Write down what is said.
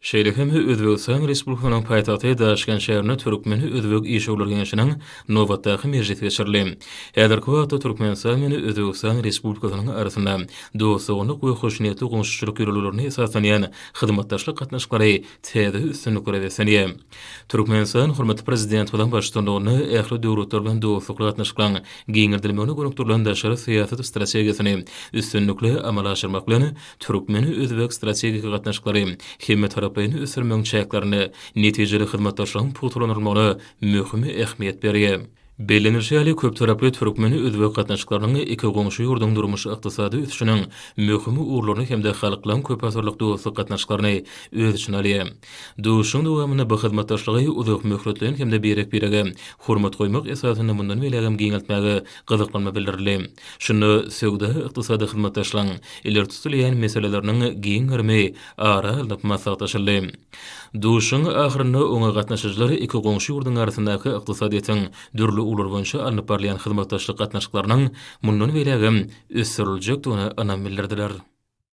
Şeýle hem Özbegistan Respublikasynyň paýtagty Daşkent şäherinde Türkmen-özbek işewürler geňeşiniň nobatdaky mejlisi geçirildi. Häzirki wagtda Türkmenistan bilen Özbegistan Respublikasynyň arasynda dost-doganlyk we hoşniýetli goňşuçylyk ýörelgelerine esaslanýan hyzmatdaşlyk gatnaşyklary täze üstünliklere beslenýär. Türkmenistan hormatly Prezidentimiziň baştutanlygynda ähli döwletler bilen dostlukly gatnaşyklaryň giňeldilmegine gönükdirilen daşary syýasat strategiýasyny üstünlikli amala aşyrmak bilen, Türkmen-özbek strategik gatnaşyklary hemmetaraplaýyn ösdürmegiň çäklerinde netijeli hyzmatdaşlygyň pugtalandyrylmagyna möhüm ähmiýet berýär. Bellenilişi ýaly, köptaraply türkmen-özbek gatnaşyklarynyň iki goňşy ýurduň durmuş-ykdysady ösüşiniň möhüm ugurlaryny hem-de halklaryň köpasyrlyk dostluk gatnaşyklaryny öz içine alýar. Duşuşygyň dowamynda bu hyzmatdaşlygy uzak möhletleýin hem-de birek-birege hormat goýmak esasynda mundan beýlägem giňeltmäge gyzyklanma bildirildi. Şunda söwda-ykdysady hyzmatdaşlygyň ileri tutulýan meseleleriniň giň gerimi ara alnyp maslahatlaşyldy. Duşuşygyň ahyrynda oňa gatnaşyjylar iki goňşy ýurduň arasyndaky ykdysadyýetiň dürli ugurlary boýunça alnyp barylýan hyzmatdaşlyk gatnaşyklarynyň mundan beýlägem ösdüriljekdigine ynam bildirdiler.